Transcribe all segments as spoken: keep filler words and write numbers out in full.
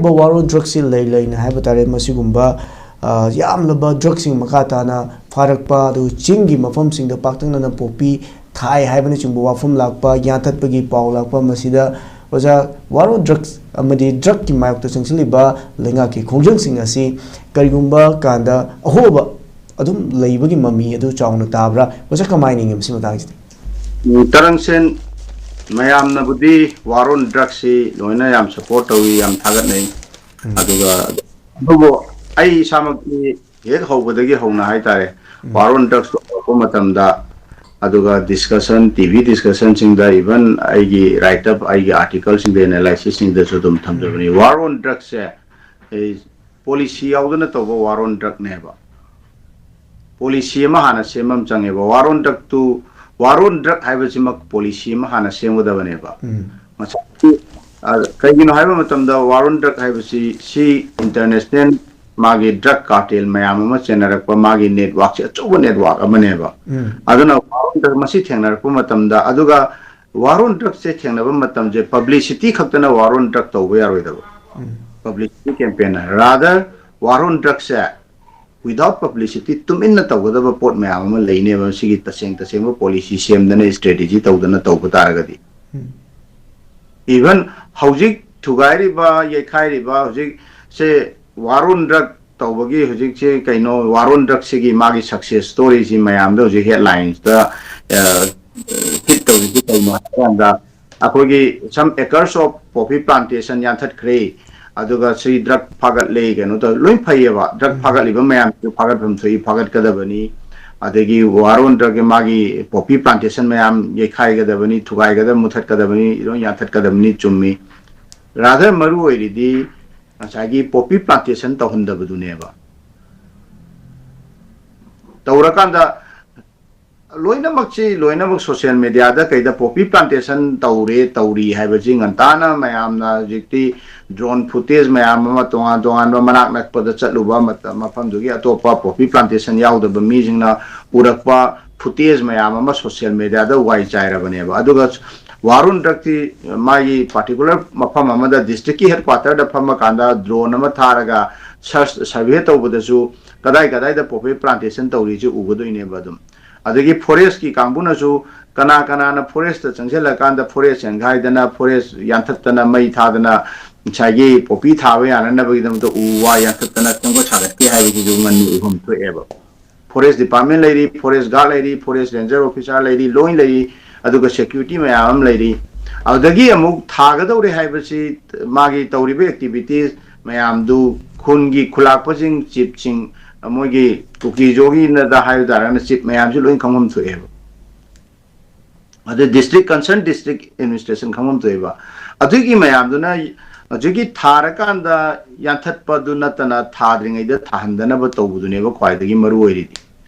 ꯋꯥꯔꯣ ꯗ꯭ꯔꯛꯁꯤ ꯂꯩ ꯂꯩꯅ ꯍꯥꯏꯕ ꯇꯥꯔꯦ, ꯃꯁꯤꯒꯨꯝꯕ, ꯑ, ꯌꯥꯝꯂꯕ ꯗ꯭ꯔꯛꯁꯤꯡ ꯃꯈꯥ ꯇꯥꯅ ꯐꯥꯔꯛꯄ, ꯑꯗꯨꯒ ꯆꯤꯡꯒꯤ ꯃꯐꯝꯁꯤꯡꯗ ꯄꯥꯛꯇꯛꯅꯅ ꯄꯣꯄꯤ ꯊꯥꯏ ꯍꯥꯏꯕꯅꯆꯤꯡꯕ ꯋꯥꯐꯝ ꯂꯥꯛꯄ, ꯌꯥꯟꯊꯠꯄꯒꯤ ꯄꯥꯎ ꯂꯥꯛꯄ, ꯃꯁꯤꯗ ꯑꯣꯖꯥ, ꯋꯥꯔꯣ ꯗ꯭ꯔꯛꯁ ꯑꯃꯗꯤ ꯗ꯭ꯔꯛꯀꯤ ꯃꯥꯌꯣꯛꯇ ꯆꯪꯁꯤꯜꯂꯤꯕ ꯂꯩꯉꯥꯛꯀꯤ ꯈꯣꯡꯖꯪꯁꯤꯡ ꯑꯁꯤ ꯀꯔꯤꯒꯨꯝꯕ ꯀꯥꯟꯗ ꯑꯍꯣꯕ ꯑꯗꯨꯝ ꯂꯩꯕꯒꯤ ꯃꯃꯤ ꯑꯗꯨ ꯆꯥꯎꯅ ꯇꯥꯕ꯭ꯔꯥ? ꯑꯣꯖꯥ, ꯀꯃꯥꯏꯅ ꯌꯦꯡꯉꯤ ꯃꯁꯤ ꯃꯇꯥꯡꯁꯤꯗꯤ? ꯎꯝ, ꯇꯔꯪꯁꯦꯟ, ꯃꯌꯥꯝꯅꯕꯨꯗꯤ ꯋꯥꯔꯣꯟ ꯗ꯭ꯔꯛꯁꯤ ꯂꯣꯏꯅ ꯌꯥꯝ ꯁꯄꯣꯔꯠ ꯇꯧꯏ, ꯌꯥꯝ ꯊꯥꯒꯠꯅꯩ꯫ ꯎꯝ꯫ ꯑꯗꯨꯒ ꯑꯗꯨꯕꯨ ꯑꯩ ꯏꯁꯥꯃꯛꯇꯤ ꯍꯦꯛ ꯍꯧꯕꯗꯒꯤ ꯍꯧꯅ ꯍꯥꯏꯇꯥꯔꯦ, ꯎꯝ꯫ ꯋꯥꯔꯣꯟ ꯗ꯭ꯔꯛꯁꯇꯣ ꯍꯧꯔꯛꯄ ꯃꯇꯝꯗ, ꯑꯗꯨꯒ ꯗꯤꯁꯀꯁꯟ, ꯇꯤ ꯚꯤ ꯗꯤꯁꯀꯁꯟꯁꯤꯡꯗ, ꯏꯚꯟ ꯑꯩꯒꯤ ꯔꯥꯏꯠ ꯑꯞ, ꯑꯩꯒꯤ ꯑꯥꯔꯇꯤꯀꯜꯁꯤꯡꯗ, ꯑꯦꯅꯥꯂꯥꯏꯁꯤꯁꯁꯤꯡꯗꯁꯨ ꯑꯗꯨꯝ ꯊꯝꯖꯕꯅꯤ꯫ ꯎꯝ꯫ ꯋꯥꯔꯣꯟ ꯗ꯭ꯔꯛꯁꯦ ꯑꯩ ꯄꯣꯂꯤꯁꯤ ꯌꯥꯎꯗꯅ ꯇꯧꯕ ꯋꯥꯔꯣꯟ ꯗ꯭ꯔꯛꯅꯦꯕ꯫ ꯄꯣꯂꯤꯁꯤ ꯑꯃ ꯍꯥꯟꯅ ꯁꯦꯝꯕ ꯑꯃ ꯆꯪꯉꯦꯕ꯫ ꯋꯥꯔꯣꯟ ꯗ꯭ꯔꯛꯇꯨ, ꯋꯥꯔꯣꯟ ꯗ꯭ꯔꯛ ꯍꯥꯏꯕꯁꯤꯃꯛ ꯄꯣꯂꯤꯁꯤ ꯑꯃ ꯍꯥꯟꯅ ꯁꯦꯝꯒꯗꯕꯅꯦꯕ꯫ ꯎꯝ꯫ ꯉꯁꯥꯏꯒꯤ, ꯑ, ꯀꯩꯒꯤꯅꯣ ꯍꯥꯏꯕ ꯃꯇꯝꯗ ꯋꯥꯔꯣꯟ ꯗ꯭ꯔꯛ ꯍꯥꯏꯕꯁꯤ ꯁꯤ ꯏꯟꯇꯔꯅꯦꯁꯅꯦꯜ ꯃꯥꯒꯤ ꯗ꯭ꯔꯛ ꯀꯥꯔꯇꯦꯜ ꯃꯌꯥꯝ ꯑꯃ ꯆꯦꯟꯅꯔꯛꯄ ꯃꯥꯒꯤ ꯅꯦꯠꯋꯥꯛꯁꯦ ꯑꯆꯧꯕ ꯅꯦꯠꯋꯥꯛ ꯑꯃꯅꯦꯕ꯫ ꯎꯝ꯫ ꯑꯗꯨꯅ ꯋꯥꯔꯣꯟ ꯗ꯭ꯔꯛ ꯃꯁꯤ ꯊꯦꯡꯅꯔꯛꯄ ꯃꯇꯝꯗ, ꯑꯗꯨꯒ ꯋꯥꯔꯣꯟ ꯗ꯭ꯔꯛꯁꯦ ꯊꯦꯡꯅꯕ ꯃꯇꯝꯁꯦ ꯄꯕ꯭ꯂꯤꯁꯤꯇꯤ ꯈꯛꯇꯅ ꯋꯥꯔꯣꯟ ꯗ꯭ꯔꯛ ꯇꯧꯕ ꯌꯥꯔꯣꯏꯗꯕ꯫ ꯎꯝ꯫ ꯄꯕ꯭ꯂꯤꯁꯤꯇꯤ ꯀꯦꯝꯄꯦꯟ, ꯔꯥꯗꯔ ꯋꯥꯔꯣꯟ ꯗ꯭ꯔꯛꯁꯦ without publicity ꯇꯨꯃꯤꯟꯅ ꯇꯧꯒꯗꯕ ꯄꯣꯠ ꯃꯌꯥꯝ ꯑꯃ ꯂꯩꯅꯦꯕ꯫ ꯁꯤꯒꯤ ꯇꯁꯦꯡ ꯇꯁꯦꯡꯕ ꯄꯣꯂꯤꯁꯤ ꯁꯦꯝꯗꯅ, ꯁ꯭ꯇ꯭ꯔꯦꯇꯦꯖꯤ ꯇꯧꯗꯅ ꯇꯧꯕ ꯇꯥꯔꯒꯗꯤ꯫ ꯎꯝ꯫ ꯏꯚꯟ ꯍꯧꯖꯤꯛ ꯊꯨꯒꯥꯏꯔꯤꯕ, ꯌꯩꯈꯥꯏꯔꯤꯕ ꯍꯧꯖꯤꯛꯁꯦ ꯋꯥꯔꯣꯟ ꯗ꯭ꯔꯛ ꯇꯧꯕꯒꯤ ꯍꯧꯖꯤꯛꯁꯦ ꯀꯩꯅꯣ, ꯋꯥꯔꯣꯟ ꯗ꯭ꯔꯛꯁꯤꯒꯤ ꯃꯥꯒꯤ ꯁꯛꯁꯦꯁ ꯁ꯭ꯇꯣꯔꯤꯁꯤ ꯃꯌꯥꯝꯗ ꯍꯧꯖꯤꯛ ꯍꯦꯗꯂꯥꯏꯟꯁꯇ, ꯑ, ꯍꯤꯠ ꯇꯧꯔꯤꯁꯤ ꯀꯩꯅꯣ ꯍꯥꯏ ꯀꯥꯟꯗ, ꯑꯩꯈꯣꯏꯒꯤ some acres of poppy plantation ꯌꯥꯟꯊꯠꯈ꯭ꯔꯦ, ꯑꯗꯨꯒ ꯁꯤ ꯗ꯭ꯔꯛ ꯐꯥꯒꯠꯂꯦ, ꯀꯩꯅꯣ ꯇꯧꯋꯦ, ꯂꯣꯏ ꯐꯩꯌꯦꯕ꯫ ꯗ꯭ꯔꯛ ꯎꯝ꯫ ꯐꯥꯒꯠꯂꯤꯕ ꯃꯌꯥꯝꯁꯨ ꯐꯥꯒꯠꯐꯝ ꯊꯣꯛꯏ, ꯐꯥꯒꯠꯀꯗꯕꯅꯤ꯫ ꯑꯗꯒꯤ ꯋꯥꯔꯣꯟ ꯗ꯭ꯔꯛꯀꯤ ꯃꯥꯒꯤ ꯄꯣꯄꯤ ꯄ꯭ꯂꯥꯟꯇꯦꯁꯟ ꯃꯌꯥꯝ ꯌꯩꯈꯥꯏꯒꯗꯕꯅꯤ, ꯊꯨꯒꯥꯏꯒꯗꯕ, ꯃꯨꯊꯠꯀꯗꯕꯅꯤ, ꯂꯣꯏ ꯌꯥꯟꯊꯠꯀꯗꯕꯅꯤ, ꯆꯨꯝꯃꯤ꯫ ꯔꯥꯗꯔ ꯃꯔꯨ ꯑꯣꯏꯔꯤꯗꯤ ꯉꯁꯥꯏꯒꯤ ꯄꯣꯄꯤ ꯄ꯭ꯂꯥꯟꯇꯦꯁꯟ ꯇꯧꯍꯟꯗꯕꯗꯨꯅꯦꯕ꯫ ꯇꯧꯔꯀꯥꯟꯗ ꯂꯣꯏꯅꯃꯛꯁꯤ, ꯂꯣꯏꯅꯃꯛ ꯁꯣꯁꯤꯌꯦꯜ ꯃꯦꯗꯤꯌꯥꯗ ꯀꯩꯗ ꯄꯣꯄꯤ ꯄ꯭ꯂꯥꯟꯇꯦꯁꯟ ꯇꯧꯔꯦ, ꯇꯧꯔꯤ ꯍꯥꯏꯕꯁꯤ ꯉꯟꯇꯥꯅ ꯃꯌꯥꯝꯅ ꯍꯧꯖꯤꯛꯇꯤ ꯗ꯭ꯔꯣꯟ ꯐꯨꯇꯦꯖ ꯃꯌꯥꯝ ꯑꯃ, ꯇꯣꯉꯥꯟ ꯇꯣꯉꯥꯟꯕ ꯃꯅꯥꯛ ꯅꯛꯄꯗ ꯆꯠꯂꯨꯕ ꯃꯇꯝ, ꯃꯐꯝꯗꯨꯒꯤ ꯑꯇꯣꯞꯄ ꯄꯣꯄꯤ ꯄ꯭ꯂꯥꯟꯇꯦꯁꯟ ꯌꯥꯎꯗꯕ ꯃꯤꯁꯤꯡꯅ ꯎꯔꯛꯄ ꯐꯨꯇꯦꯖ ꯃꯌꯥꯝ ꯑꯃ ꯁꯣꯁꯤꯌꯦꯜ ꯃꯦꯗꯤꯌꯥꯗ ꯋꯥꯏ ꯆꯥꯏꯔꯕꯅꯦꯕ꯫ ꯑꯗꯨꯒ ꯋꯥꯔꯨꯟ ꯗ꯭ꯔꯛꯇꯤ ꯃꯥꯒꯤ ꯄꯥꯔꯇꯤꯀꯨꯂꯔ ꯃꯐꯝ ꯑꯃꯗ ꯗꯤꯁꯇ꯭ꯔꯤꯛꯀꯤ ꯍꯦꯗ ꯀ꯭ꯋꯥꯇꯔꯗ ꯐꯝꯃꯀꯥꯟꯗ ꯗ꯭ꯔꯣꯟ ꯑꯃ ꯊꯥꯔꯒ ꯁꯔꯆ ꯁꯔꯚꯦ ꯇꯧꯕꯗꯁꯨ ꯀꯗꯥꯏ ꯀꯗꯥꯏꯗ ꯄꯣꯄꯤ ꯄ꯭ꯂꯥꯟꯇꯦꯁꯟ ꯇꯧꯔꯤꯁꯦ ꯎꯒꯗꯣꯏꯅꯦꯕ꯫ ꯑꯗꯨꯝ ꯑꯗꯒꯤ ꯐꯣꯔꯦꯁꯀꯤ ꯀꯥꯡꯕꯨꯅꯁꯨ ꯀꯅꯥ ꯀꯅꯥꯅ ꯐꯣꯔꯦꯁꯇ ꯆꯪꯁꯤꯜꯂꯀꯥꯟꯗ ꯐꯣꯔꯦꯁ ꯌꯥꯟꯈꯥꯏꯗꯅ ꯐꯣꯔꯦꯁ ꯌꯥꯟꯊꯠꯇꯅ ꯃꯩ ꯊꯥꯗꯅ ꯉꯁꯥꯏꯒꯤ ꯄꯣꯄꯤ ꯊꯥꯕ ꯌꯥꯅꯅꯕꯒꯤꯗꯃꯛꯇ ꯎ ꯋꯥ ꯌꯥꯟꯊꯠꯇꯅ ꯁꯦꯝꯒꯠ ꯁꯥꯒꯠꯀꯦ ꯍꯥꯏꯕꯒꯤꯁꯨ ꯉꯟꯅ ꯎꯐꯝ ꯊꯣꯛꯑꯦꯕ꯫ ꯐꯣꯔꯦꯁ ꯗꯤꯄꯥꯔꯠꯃꯦꯟ ꯂꯩꯔꯤ, ꯐꯣꯔꯦꯁ ꯒꯥꯔꯗ ꯂꯩꯔꯤ, ꯐꯣꯔꯦꯁ ꯔꯦꯟꯖꯔ ꯑꯣꯐꯤꯁꯥꯔ ꯂꯩꯔꯤ, ꯂꯣꯏ ꯂꯩꯔꯤ꯫ ꯑꯗꯨꯒ ꯁꯦꯀ꯭ꯌꯨꯔꯤꯇꯤ ꯃꯌꯥꯝ ꯑꯃ ꯂꯩꯔꯤ꯫ ꯑꯗꯨꯗꯒꯤ ꯑꯃꯨꯛ ꯊꯥꯒꯗꯧꯔꯦ ꯍꯥꯏꯕꯁꯤ ꯃꯥꯒꯤ ꯇꯧꯔꯤꯕ ꯑꯦꯛꯇꯤꯚꯤꯇꯤꯁ ꯃꯌꯥꯝꯗꯨ ꯈꯨꯟꯒꯤ ꯈꯨꯂꯥꯛꯄꯁꯤꯡ, ꯆꯤꯞꯁꯤꯡ, ꯃꯣꯏꯒꯤ ꯀꯨꯀꯤꯖꯣꯒꯤꯅꯗ ꯍꯥꯏꯕ ꯇꯥꯔꯒꯅ ꯆꯤꯞ ꯃꯌꯥꯝꯁꯤ ꯂꯣꯏ ꯈꯪꯐꯝ ꯊꯣꯛꯑꯦꯕ꯫ ꯑꯗꯨ ꯗꯤꯁꯇ꯭ꯔꯤꯛ ꯀꯟꯁꯔꯟ ꯗꯤꯁꯇ꯭ꯔꯤꯛ ꯑꯦꯗꯃꯤꯅꯤꯁꯇ꯭ꯔꯦꯁꯟ ꯈꯪꯐꯝ ꯊꯣꯛꯑꯦꯕ꯫ ꯑꯗꯨꯒꯤ ꯃꯌꯥꯝꯗꯨꯅ ꯍꯧꯖꯤꯛꯀꯤ ꯊꯥꯔꯀꯥꯟꯗ ꯌꯥꯟꯊꯠꯄꯗꯨ ꯅꯠꯇꯅ ꯊꯥꯗ꯭ꯔꯤꯉꯩꯗ ꯊꯥꯍꯟꯗꯅꯕ ꯇꯧꯕꯗꯨꯅꯦꯕ ꯈ꯭ꯋꯥꯏꯗꯒꯤ ꯃꯔꯨ ꯑꯣꯏꯔꯤꯗꯤ꯫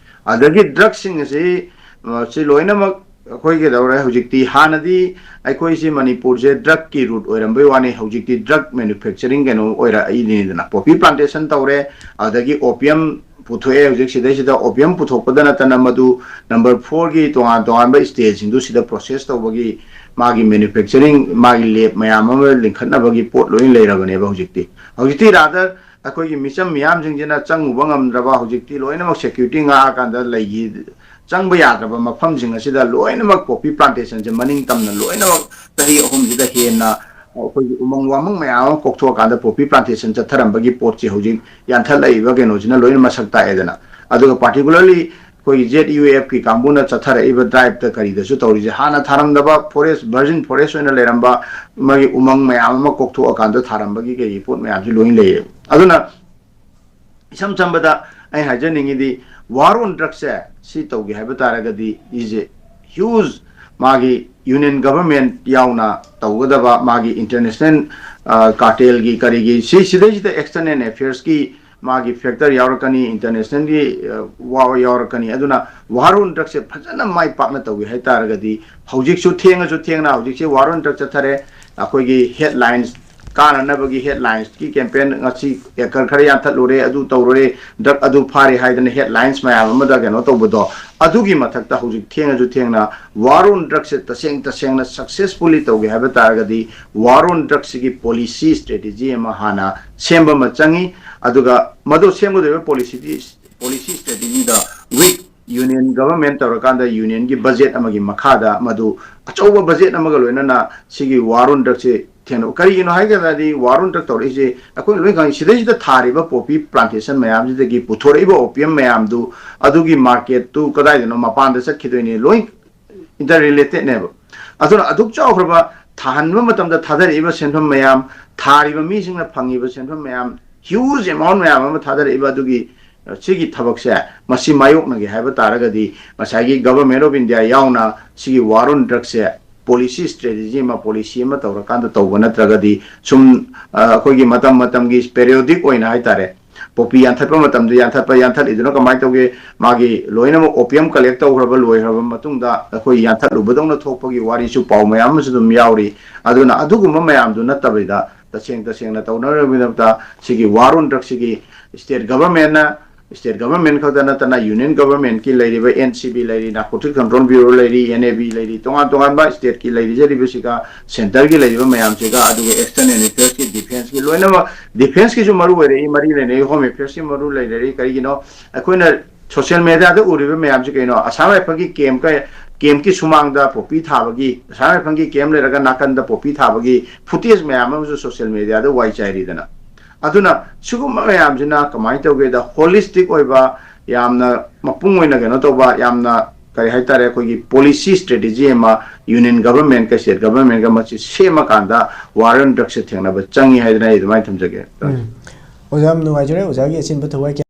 ꯑꯗꯒꯤ ꯗ꯭ꯔꯛꯁꯤꯡ ꯑꯁꯤ ꯑ, ꯁꯤ ꯂꯣꯏꯅꯃꯛ ꯑꯩꯈꯣꯏ ꯀꯩꯗꯧꯔꯦ ꯍꯧꯖꯤꯛꯇꯤ꯫ ꯍꯥꯟꯅꯗꯤ ꯑꯩꯈꯣꯏꯁꯤ ꯃꯅꯤꯄꯨꯔꯁꯦ ꯗ꯭ꯔꯛꯀꯤ ꯔꯨꯠ ꯑꯣꯏꯔꯝꯕꯩ ꯋꯥꯅꯤ, ꯍꯧꯖꯤꯛꯇꯤ ꯗ꯭ꯔꯛ ꯃꯦꯅꯨꯐꯦꯛꯆꯔꯤꯡ ꯀꯩꯅꯣ ꯑꯣꯏꯔꯛꯏꯅꯤꯗꯅ꯫ ꯄꯣꯄꯤ ꯄ꯭ꯂꯥꯟꯇꯦꯁꯟ ꯇꯧꯔꯦ, ꯑꯗꯒꯤ ꯑꯣꯄꯤꯌꯝ ꯄꯨꯊꯣꯛꯑꯦ꯫ ꯍꯧꯖꯤꯛ ꯁꯤꯗꯩꯁꯤꯗ ꯑꯣꯄꯤꯌꯝ ꯄꯨꯊꯣꯛꯄꯗ ꯅꯠꯇꯅ ꯃꯗꯨ ꯅꯝꯕꯔ ꯐꯣꯔꯒꯤ ꯇꯣꯉꯥꯟ ꯇꯣꯉꯥꯟꯕ ꯁ꯭ꯇꯦꯠꯁꯤꯡꯗꯨ ꯁꯤꯗ ꯄ꯭ꯔꯣꯁꯦꯁ ꯇꯧꯕꯒꯤ ꯃꯥꯒꯤ ꯃꯦꯅꯨꯐꯦꯛꯆꯔꯤꯡ, ꯃꯥꯒꯤ ꯂꯦꯕ ꯃꯌꯥꯝ ꯑꯃ ꯂꯤꯡꯈꯠꯅꯕꯒꯤ ꯄꯣꯠ ꯂꯣꯏꯅ ꯂꯩꯔꯕꯅꯦꯕ ꯍꯧꯖꯤꯛꯇꯤ꯫ ꯍꯧꯖꯤꯛꯇꯤ ꯔꯥꯗꯔ ꯑꯩꯈꯣꯏꯒꯤ ꯃꯤꯆꯝ ꯃꯤꯌꯥꯝꯁꯤꯡꯁꯤꯅ ꯆꯪꯉꯨꯕ ꯉꯝꯗ꯭ꯔꯕ, ꯍꯧꯖꯤꯛꯇꯤ ꯂꯣꯏꯅꯃꯛ ꯁꯦꯀ꯭ꯌꯨꯔꯤꯇꯤ ꯉꯥꯛꯑꯀꯥꯟꯗ ꯂꯩꯈꯤ꯫ ꯆꯪꯕ ꯌꯥꯗ꯭ꯔꯕ ꯃꯐꯝꯁꯤꯡ ꯑꯁꯤꯗ ꯂꯣꯏꯅꯃꯛ ꯄꯣꯄꯤ ꯄ꯭ꯂꯥꯟꯇꯦꯁꯟꯁꯦ ꯃꯅꯤꯡ ꯇꯝꯅ ꯂꯣꯏꯅꯃꯛ ꯆꯍꯤ ꯑꯍꯨꯝꯁꯤꯗ ꯍꯦꯟꯅ ꯑꯩꯈꯣꯏꯒꯤ ꯎꯃꯪ ꯋꯥꯃꯪ ꯃꯌꯥꯝ ꯑꯃ ꯀꯣꯛꯊꯣꯛꯑꯀꯥꯟꯗ ꯄꯣꯄꯤ ꯄ꯭ꯂꯥꯟꯇꯦꯁꯟ ꯆꯠꯊꯔꯝꯕꯒꯤ ꯄꯣꯠꯁꯤ ꯍꯧꯖꯤꯛ ꯌꯥꯟꯊꯠꯂꯛꯏꯕ ꯀꯩꯅꯣꯁꯤꯅ ꯂꯣꯏꯅ ꯃꯁꯛ ꯇꯥꯛꯑꯦꯗꯅ꯫ ꯑꯗꯨꯒ ꯄꯥꯔꯇꯤꯀꯨꯂꯔꯂꯤ ꯑꯩꯈꯣꯏꯒꯤ ꯖꯦꯠ ꯌꯨ ꯑꯦꯐꯀꯤ ꯀꯥꯡꯕꯨꯅ ꯆꯠꯊꯔꯛꯏꯕ ꯗ꯭ꯔꯥꯏꯕꯇ ꯀꯔꯤꯗꯁꯨ ꯇꯧꯔꯤꯁꯦ, ꯍꯥꯟꯅ ꯊꯥꯔꯝꯗꯕ ꯐꯣꯔꯦꯁ, ꯚꯔꯖꯤꯟ ꯐꯣꯔꯦꯁ ꯑꯣꯏꯅ ꯂꯩꯔꯝꯕ ꯃꯥꯒꯤ ꯎꯃꯪ ꯃꯌꯥꯝ ꯑꯃ ꯀꯣꯛꯊꯣꯛꯑꯀꯥꯟꯗ ꯊꯥꯔꯝꯕꯒꯤ ꯀꯩꯒꯤ ꯄꯣꯠ ꯃꯌꯥꯝꯁꯨ ꯂꯣꯏꯅ ꯂꯩꯌꯦꯕ꯫ ꯑꯗꯨꯅ ꯏꯁꯝ ꯁꯝꯕꯗ ꯑꯩ ꯍꯥꯏꯖꯅꯤꯡꯉꯤꯗꯤ, ꯋꯥꯔ ꯑꯣꯟ ꯗ꯭ꯔꯛꯁꯦ ꯁꯤ ꯇꯧꯒꯦ ꯍꯥꯏꯕ ꯇꯥꯔꯒꯗꯤ, ꯏꯁ ꯑꯦ ꯍ꯭ꯌꯨꯖ, ꯃꯥꯒꯤ ꯌꯨꯅꯤꯌꯟ ꯒꯚꯔꯟꯃꯦꯟꯠ ꯌꯥꯎꯅ ꯇꯧꯒꯗꯕ, ꯃꯥꯒꯤ ꯏꯟꯇꯔꯅꯦꯁꯅꯦꯜ ꯀꯥꯔꯇꯦꯜꯒꯤ ꯀꯔꯤꯒꯤ ꯁꯤ ꯁꯤꯗꯩꯁꯤꯗ ꯑꯦꯛꯁꯇꯔꯅꯦꯜ ꯑꯦꯐꯤꯌꯔꯁꯀꯤ ꯃꯥꯒꯤ ꯐꯦꯛꯇꯔ ꯌꯥꯎꯔꯛꯀꯅꯤ, ꯏꯟꯇꯔꯅꯦꯁꯅꯦꯜꯒꯤ ꯋꯥ ꯌꯥꯎꯔꯛꯀꯅꯤ꯫ ꯑꯗꯨꯅ ꯋꯥꯔ ꯑꯣꯟ ꯗ꯭ꯔꯛꯁꯦ ꯐꯖꯅ ꯃꯥꯏ ꯄꯥꯛꯅ ꯇꯧꯒꯦ ꯍꯥꯏ ꯇꯥꯔꯒꯗꯤ, ꯍꯧꯖꯤꯛꯁꯨ ꯊꯦꯡꯉꯁꯨ ꯊꯦꯡꯅ ꯍꯧꯖꯤꯛꯁꯦ ꯋꯥꯔ ꯑꯣꯟ ꯗ꯭ꯔꯛ ꯆꯠꯊꯔꯦ꯫ ꯑꯩꯈꯣꯏꯒꯤ ꯍꯦꯗꯂꯥꯏꯟꯁ ꯀꯥꯟꯅꯅꯕꯒꯤ ꯍꯦꯗꯂꯥꯏꯟꯁꯀꯤ ꯀꯦꯝꯄꯦꯟ, ꯉꯁꯤ ꯑꯦꯀꯔ ꯈꯔ ꯌꯥꯟꯊꯠꯂꯨꯔꯦ, ꯑꯗꯨ ꯇꯧꯔꯨꯔꯦ, ꯗ꯭ꯔꯒ ꯑꯗꯨ ꯐꯥꯔꯦ ꯍꯥꯏꯗꯅ ꯍꯦꯗꯂꯥꯏꯟꯁ ꯃꯌꯥꯝ ꯑꯃꯗ ꯀꯩꯅꯣ ꯇꯧꯕꯗꯣ, ꯑꯗꯨꯒꯤ ꯃꯊꯛꯇ ꯍꯧꯖꯤꯛ ꯊꯦꯡꯉꯁꯨ ꯊꯦꯡꯅ ꯋꯥꯔ ꯑꯣꯟ ꯗ꯭ꯔꯒꯁꯦ ꯇꯁꯦꯡ ꯇꯁꯦꯡꯅ ꯁꯛꯁꯦꯁꯐꯨꯜꯂꯤ ꯇꯧꯒꯦ ꯍꯥꯏꯕ ꯇꯥꯔꯒꯗꯤ ꯋꯥꯔ ꯑꯣꯟ ꯗ꯭ꯔꯒꯁꯤꯒꯤ ꯄꯣꯂꯤꯁꯤ ꯁ꯭ꯇ꯭ꯔꯦꯇꯦꯖꯤ ꯑꯃ ꯍꯥꯟꯅ ꯁꯦꯝꯕ ꯑꯃ ꯆꯪꯉꯤ꯫ ꯑꯗꯨꯒ ꯃꯗꯨ ꯁꯦꯝꯒꯗꯧꯔꯤꯕ ꯄꯣꯂꯤꯁꯤꯗꯤ, ꯄꯣꯂꯤꯁꯤ ꯁ꯭ꯇ꯭ꯔꯦꯇꯦꯖꯤꯗ ꯋꯤꯠ ꯌꯨꯅꯤꯌꯟ ꯒꯚꯔꯟꯃꯦꯟ ꯇꯧꯔꯀꯥꯟꯗ ꯌꯨꯅꯤꯌꯟꯒꯤ ꯕꯖꯦꯠ ꯑꯃꯒꯤ ꯃꯈꯥꯗ ꯃꯗꯨ ꯑꯆꯧꯕ ꯕꯖꯦꯠ ꯑꯃꯒ ꯂꯣꯏꯅꯅ ꯁꯤꯒꯤ ꯋꯥꯔ ꯑꯣꯟ ꯗ꯭ꯔꯒꯁꯦ ꯊꯦꯡꯅꯕ꯫ ꯀꯔꯤꯒꯤꯅꯣ ꯍꯥꯏ ꯀꯥꯟꯗꯗꯤ ꯋꯥꯔ ꯑꯣꯟ ꯗ꯭ꯔꯒ ꯇꯧꯔꯛꯏꯁꯦ ꯑꯩꯈꯣꯏ ꯂꯣꯏ ꯈꯪꯉꯤ꯫ ꯁꯤꯗꯩꯁꯤꯗ ꯊꯥꯔꯤꯕ ꯄꯣꯄꯤ ꯄ꯭ꯂꯥꯟꯇꯦꯁꯟ ꯃꯌꯥꯝꯁꯤꯗꯒꯤ ꯄꯨꯊꯣꯔꯛꯏꯕ ꯑꯣꯄꯤꯌꯝ ꯃꯌꯥꯝꯗꯨ ꯑꯗꯨꯒꯤ ꯃꯥꯔꯀꯦꯠꯇꯨ ꯀꯗꯥꯏꯗꯅꯣ ꯃꯄꯥꯟꯗ ꯆꯠꯈꯤꯗꯣꯏꯅꯤ, ꯂꯣꯏ ꯏꯟꯇꯔ ꯔꯤꯂꯦꯇꯦꯠꯅꯦꯕ꯫ ꯑꯗꯨꯅ ꯑꯗꯨꯛ ꯆꯥꯎꯈ꯭ꯔꯕ ꯊꯥꯍꯟꯕ ꯃꯇꯝꯗ ꯊꯥꯗꯔꯛꯏꯕ ꯁꯦꯟꯐꯝ ꯃꯌꯥꯝ, ꯊꯥꯔꯤꯕ ꯃꯤꯁꯤꯡꯅ ꯐꯪꯉꯤꯕ ꯁꯦꯟꯐꯝ ꯃꯌꯥꯝ, ꯍ꯭ꯌꯨꯖ ꯑꯦꯃꯥꯎꯟ ꯃꯌꯥꯝ ꯑꯃ ꯊꯥꯗꯔꯛꯏꯕ ꯑꯗꯨꯒꯤ ꯁꯤꯒꯤ ꯊꯕꯛꯁꯦ ꯃꯁꯤ ꯃꯥꯌꯣꯛꯅꯒꯦ ꯍꯥꯏꯕ ꯇꯥꯔꯒꯗꯤ ꯉꯁꯥꯏꯒꯤ ꯒꯚꯔꯟꯃꯦꯟ ꯑꯣꯐ ꯏꯟꯗꯤꯌꯥ ꯌꯥꯎꯅ ꯁꯤꯒꯤ ꯋꯥꯔ ꯑꯣꯟ ꯗ꯭ꯔꯒꯁꯦ ꯄꯣꯂꯤꯁꯤ ꯁ꯭ꯇ꯭ꯔꯦꯇꯦꯖꯤ ꯑꯃ, ꯄꯣꯂꯤꯁꯤ ꯑꯃ ꯇꯧꯔꯀꯥꯟꯗ ꯇꯧꯕ ꯅꯠꯇ꯭ꯔꯒꯗꯤ ꯁꯨꯝ, ꯑ, ꯑꯩꯈꯣꯏꯒꯤ ꯃꯇꯝ ꯃꯇꯝꯒꯤ ꯄꯦꯔꯤꯌꯣꯗꯤꯛ ꯑꯣꯏꯅ ꯍꯥꯏꯇꯥꯔꯦ, ꯄꯣꯄꯤ ꯌꯥꯟꯊꯠꯄ ꯃꯇꯝꯗ ꯌꯥꯟꯊꯠꯄ, ꯌꯥꯟꯊꯠꯂꯤꯗꯨꯅ ꯀꯃꯥꯏꯅ ꯇꯧꯒꯦ? ꯃꯥꯒꯤ ꯂꯣꯏꯅꯃꯛ ꯑꯣꯄꯤꯌꯝ ꯀꯂꯦꯛ ꯇꯧꯈ꯭ꯔꯕ, ꯂꯣꯏꯈ꯭ꯔꯕ ꯃꯇꯨꯡꯗ ꯑꯩꯈꯣꯏ ꯌꯥꯟꯊꯠꯂꯨꯕꯗꯧꯅ ꯊꯣꯛꯄꯒꯤ ꯋꯥꯔꯤꯁꯨ ꯄꯥꯎ ꯃꯌꯥꯝ ꯑꯃꯁꯨ ꯑꯗꯨꯝ ꯌꯥꯎꯔꯤ꯫ ꯑꯗꯨꯅ ꯑꯗꯨꯒꯨꯝꯕ ꯃꯌꯥꯝꯗꯨ ꯅꯠꯇꯕꯤꯗ ꯇꯁꯦꯡ ꯇꯁꯦꯡꯅ ꯇꯧꯅꯅꯕꯒꯤꯗꯃꯛꯇ ꯁꯤꯒꯤ ꯋꯥꯔ ꯑꯣꯟ ꯗ꯭ꯔꯒꯁꯤꯒꯤ ꯁ꯭ꯇꯦꯠ ꯒꯚꯔꯟꯃꯦꯟꯅ, ꯁ꯭ꯇꯦꯠ ꯒꯚꯔꯟꯃꯦꯟ ꯈꯛꯇ ꯅꯠꯇꯅ ꯌꯨꯅꯤꯌꯟ ꯒꯚꯔꯟꯃꯦꯟꯀꯤ ꯂꯩꯔꯤꯕ ꯑꯦꯟ ꯁꯤ ꯕꯤ ꯂꯩꯔꯤ, ꯅꯥꯔꯀꯣꯇꯤꯛ ꯀꯟꯇ꯭ꯔꯣꯜ ꯕ꯭ꯌꯨꯔꯣ ꯂꯩꯔꯤ, ꯑꯦꯟ ꯑꯦ ꯕꯤ ꯂꯩꯔꯤ, ꯇꯣꯉꯥꯟ ꯇꯣꯉꯥꯟꯕ ꯁ꯭ꯇꯦꯠꯀꯤ ꯂꯩꯔꯤꯖꯔꯤꯕꯁꯤꯒ ꯁꯦꯟꯇꯔꯒꯤ ꯂꯩꯔꯤꯕ ꯃꯌꯥꯝꯁꯤꯒ, ꯑꯗꯨꯒ ꯑꯦꯛꯁꯇꯔꯅꯦꯜ ꯑꯦꯐꯤꯌꯔꯁꯀꯤ, ꯗꯤꯐꯦꯟꯁꯀꯤ, ꯂꯣꯏꯅꯃꯛ ꯗꯤꯐꯦꯟꯁꯀꯤ ꯃꯔꯨ ꯑꯣꯏꯔꯛꯏ, ꯃꯔꯤ ꯂꯩꯅꯩ, ꯍꯣꯝ ꯑꯦꯐꯤꯌꯔꯁꯀꯤ ꯃꯔꯨ ꯂꯩꯅꯔꯤ꯫ ꯀꯔꯤꯒꯤꯅꯣ? ꯑꯩꯈꯣꯏꯅ ꯁꯣꯁꯤꯌꯦꯜ ꯃꯦꯗꯤꯌꯥꯗ ꯎꯔꯤꯕ ꯃꯌꯥꯝꯁꯤ ꯀꯩꯅꯣ? ꯑꯁꯥꯝ ꯔꯥꯏꯐꯜꯒꯤ ꯀꯦꯝꯞꯀ, ꯀꯦꯝꯞꯀꯤ ꯁꯨꯃꯥꯡꯗ ꯄꯣꯄꯤ ꯊꯥꯕꯒꯤ, ꯑꯁꯥꯝ ꯔꯥꯏꯐꯜꯒꯤ ꯀꯦꯝꯞ ꯂꯩꯔꯒ ꯅꯥꯀꯟꯗ ꯄꯣꯄꯤ ꯊꯥꯕꯒꯤ ꯐꯨꯇꯦꯖ ꯃꯌꯥꯝ ꯑꯃꯁꯨ ꯁꯣꯁꯤꯌꯦꯜ ꯃꯦꯗꯤꯌꯥꯗ ꯋꯥꯏ ꯆꯥꯏꯔꯤꯗꯅ꯫ ꯑꯗꯨꯅ ꯁꯤꯒꯨꯝꯕ ꯃꯌꯥꯝꯁꯤꯅ ꯀꯃꯥꯏꯅ ꯇꯧꯒꯦꯗ, ꯍꯣꯂꯤꯁꯇꯤꯛ ꯑꯣꯏꯕ, ꯌꯥꯝꯅ ꯃꯄꯨꯡ ꯑꯣꯏꯅ ꯀꯩꯅꯣ ꯇꯧꯕ, ꯌꯥꯝꯅ ꯀꯔꯤ ꯍꯥꯏꯇꯥꯔꯦ, ꯑꯩꯈꯣꯏꯒꯤ ꯄꯣꯂꯤꯁꯤ ꯁ꯭ꯇ꯭ꯔꯦꯇꯦꯖꯤ ꯑꯃ ꯌꯨꯅꯤꯌꯟ ꯒꯚꯔꯟꯃꯦꯟꯠꯀ ꯁ꯭ꯇꯦꯠ ꯒꯚꯔꯟꯃꯦꯟꯠꯀ ꯃꯁꯤ ꯁꯦꯝꯃꯀꯥꯟꯗ ꯋꯥꯔ ꯑꯣꯟ ꯗ꯭ꯔꯒꯁꯦ ꯊꯦꯡꯅꯕ ꯆꯪꯉꯤ ꯍꯥꯏꯗꯅ ꯑꯩ ꯑꯗꯨꯃꯥꯏꯅ ꯊꯝꯖꯒꯦ꯫ ꯎꯝ꯫ ꯑꯣꯖꯥ, ꯌꯥꯝ ꯅꯨꯡꯉꯥꯏꯖꯔꯦ ꯑꯣꯖꯥꯒꯤ ꯑꯆꯤꯟꯕ ꯊꯋꯥꯏ